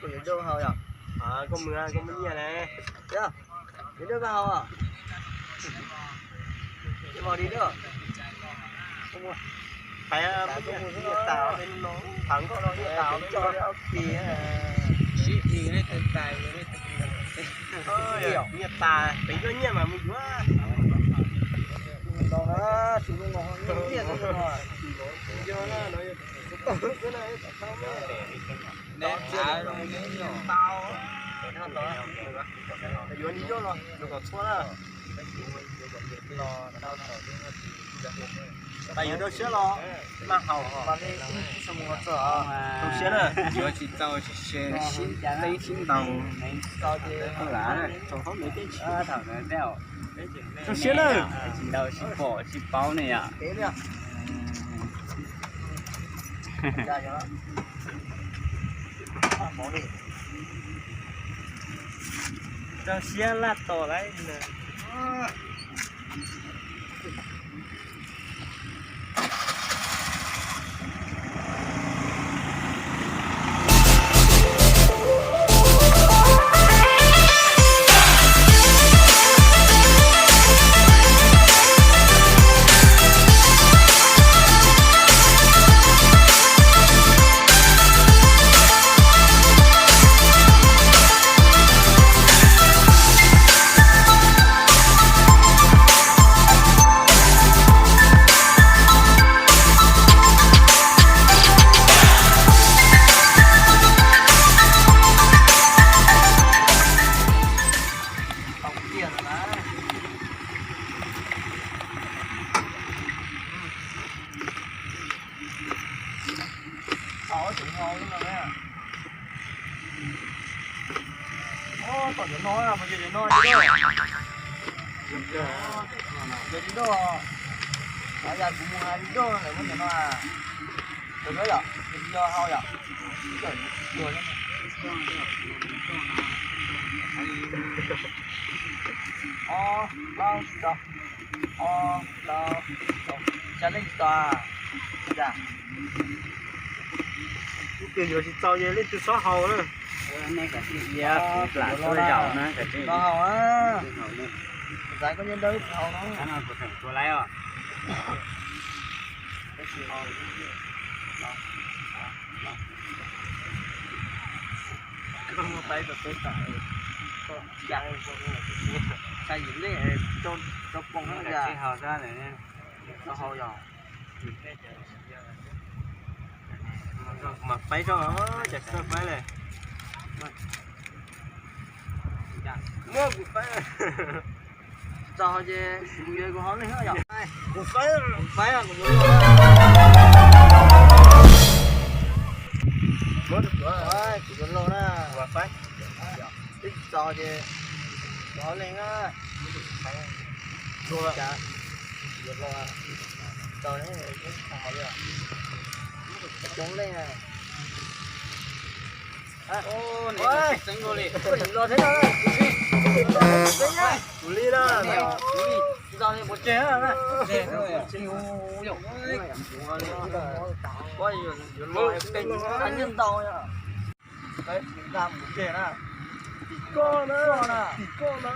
Koj yuav doj hau yom? Koj mus, koj muaj nyiaj ne. Yuav doj koj hau. Mos di doj. Pais, nyiaj tas, pais nkoj no nyiaj tas, pais ob kis. Sib tis nej tus tais, nyiaj tas, pem koj nyiaj mas mus yuav. Yuav li doj los yuav kom txhua na. Pais yuav doj siab los mas haus, zoo siab na. Yuav tsis txaus, sib teeb sib ntaus, zoo siab na. Tsis ntaus sib pom sib paub ne yom. Zoo siab laj tos lawm. Tom cov no, tom cov no, cov di doj, yog kuv mus hais di doj lawm muab cov no, cov no yom, cov di doj hau yom. Ob plaub tsis tau, ob plaub tsis tau, xya leej tsis tau. Ib tug yuav tsis txaus ces leej twg txhob haus na. Lam tuaj zaum na, tsis haus na. Kuv xav koj nyob dawb tsis haus no. Kuv tseem tuaj laib os. Tsis haus sab lawm. Tsis haus yog. Mas faib tso, cas tsis tau faib li. Muab kuv faib. Txog ces kuv yuav kuv hauj leej yom. Kuv faib, kuv faib, kuv yuav lauj. Kuv yuav lauj na. Twb txog ces kuv hauj leej na. Yuav lauj. Txog, coob leej. Kuv li na. Yuav los peb nyiaj ntau. Tim koj na, tim koj na.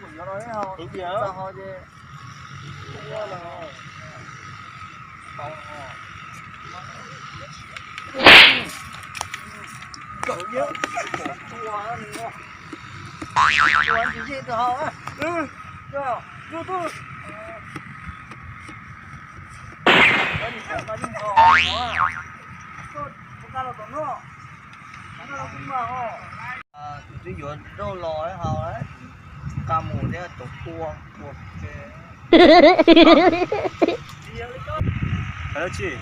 Txog ho ces Kuv twb yuav doj los hauv, nqa mus thiab, tus tua tua. Tsis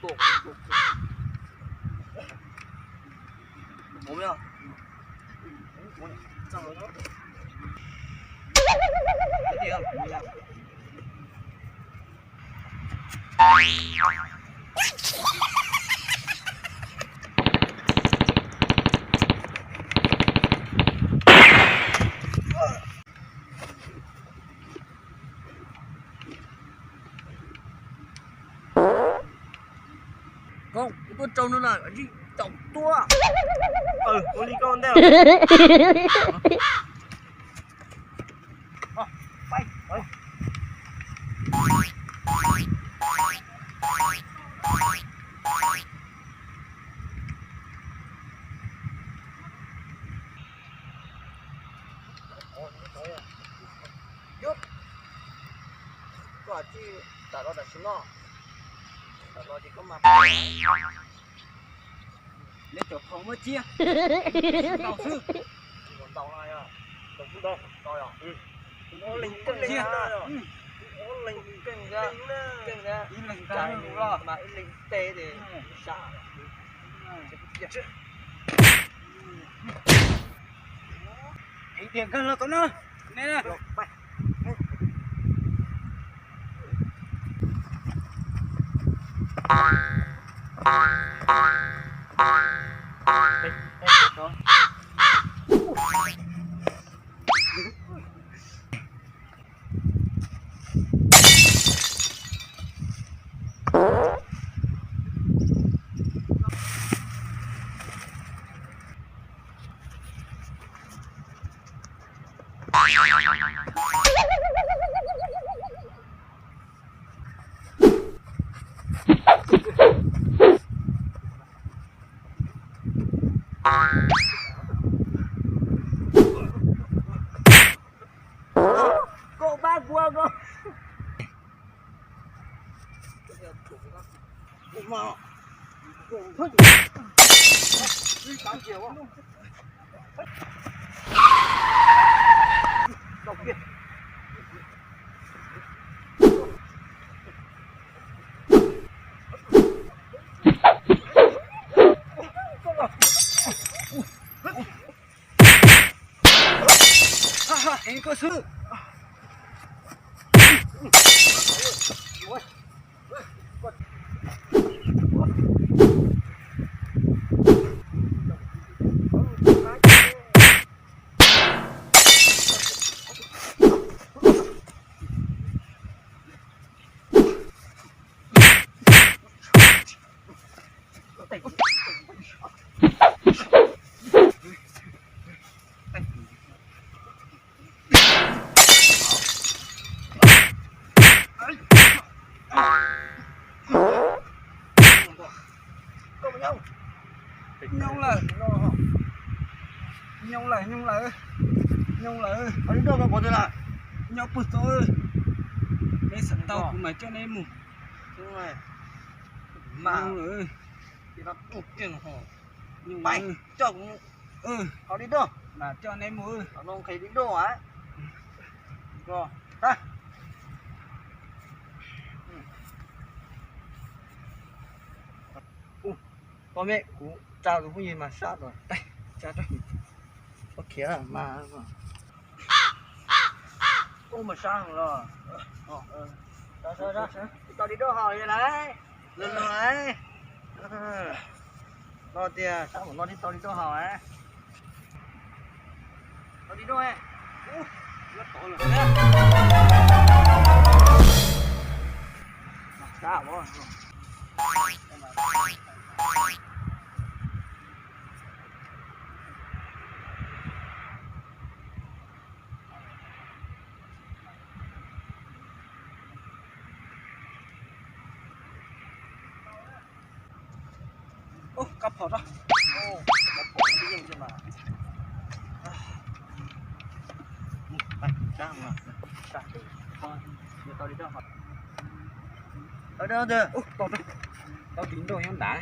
Koob, kuv tuaj tsaug no na, tsis tau tuaj. Ua li koj ntej. Yus, koj tsis tam los tam sim no. Neb cov phom muab tsiab. Ntaus xwb. Ntaus no yog, ntaus kuj ntaus, ntaus yog. Ib leeg keej, ib leeg keej, ib leeg keej los mas ib leeg teb ces sab. Tias kawg los tau na. Koj pab kuv koj. Heev koj xwb. Nyob lawm, nyob lawm, nyob lawm, nyob lawm. Nyob pug tau, neb xav tau kuv mas coj neb mus. Mas coj kuv mus. Mas coj neb mus. Koj me, kuv tsa tus phooj ywg mas sab los, tsa rau, ua khiav mas. Ub, mas sab heev los. Tau di doj haus li lawm. Lawm lawm. No tias sab npaum no thiaj tau di doj haus. Tau di doj. Sab. Ub, kab phom rau. Kab phom yeej mas. Tau li rau. Ub, tau, tau tim nroj nyob nrad.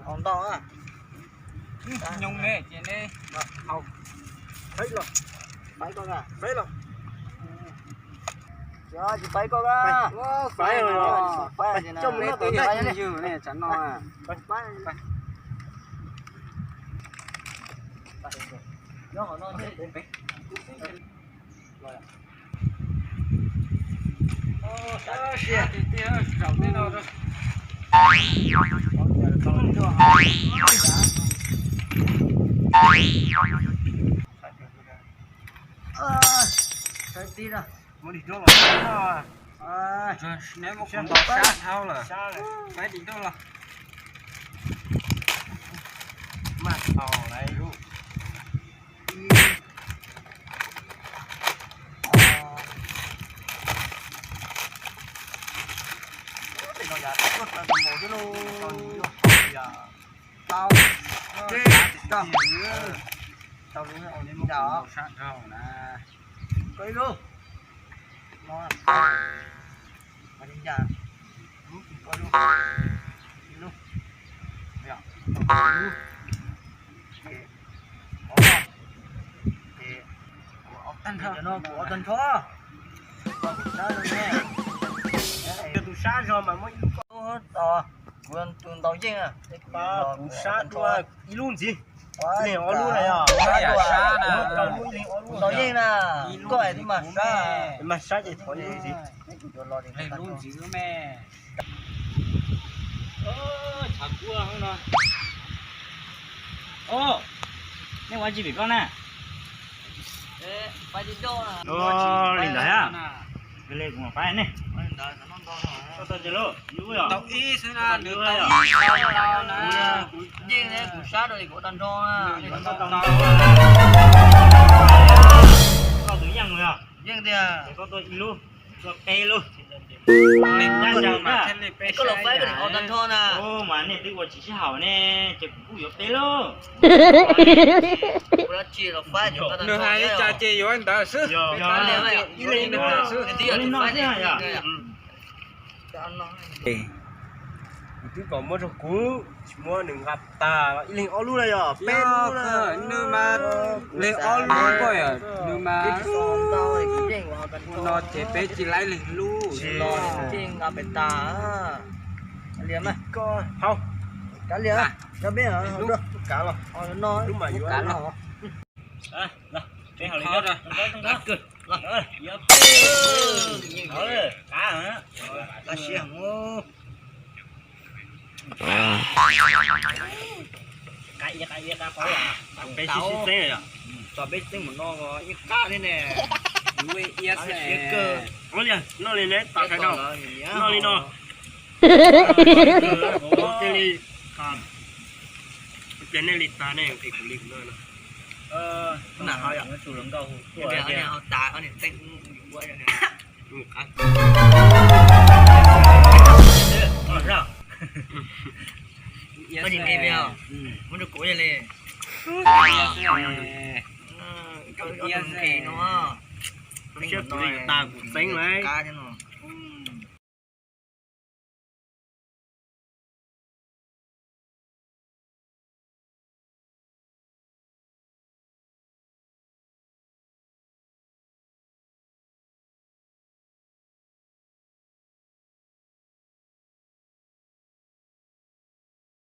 Haus ntau. Nyob ne ces ne. Haus. Peb los. Peb los. Tsis peb koj, peb los. Peb coj mus noj tom ntej. Tsam no. Nyob hauv no. Sawv tib na, muab dim nroj los. Neb muab kuv ntaus sab dhau lawm. Saib dim nroj los. Maj tau lawm. Tes no yog tuaj tawm tus maus xwb lauj. Tau, tau, tau lub sab dhau na. Koj ib lub. Ua li cas? Lub, ib lub, ib lub, ces ob, ces kuv ob tag nrho, kuv ob tag nrho. Tus sab zog mas muab ib lub, kuv tus ntaus yeej, kuv sab dua ib lub ntxiv. Ib leeg ob lub na yog? Ntau yeej na, koj es twb mag sab, mag sab ces thov ib lub ntxiv. Leeg lub ntxiv me. Tshav kub no. Nej ua tsis vim koj na. Li ntawd a. Li kuv mam pab nej. Tau ib xwb na, nws tau ib na. Yeej kuv sab rau li kuv tau nrho. Koj tus yeej los yog? Yeej tiag. Koj tua ib lub, tua peb lub. Koj los faib koj tus tau nrho na. Mas nej twb ua tsis sib haum ne, ces kuv kuj yuav peb lub. Nws hais li cas ces yuav ntawd xwb. Ib leeg no xwb yog. Kuv twb kom muab rau kuv, tsis muab nws nqa tag, ib leeg ob lub na yog peb lub. Nws mas leeg ob lub koj yog, nws mas no ces peb tsis laib leeg lub. Nqa pem tag. Hau, kav liam, cov peb lub kav los, lub mas yuav los. Peb hauj lwm, peb sib sib txeeb yog, tso peb txeeb mus no ib qab thiab ne. Noj li ne, tas sawv daws, noj li no. Cia li, cia nej li tas ne, kuv li kuv no. Koj nqis li, muab rau kuv li. Siab kuv li tas kuv txeeb lawm.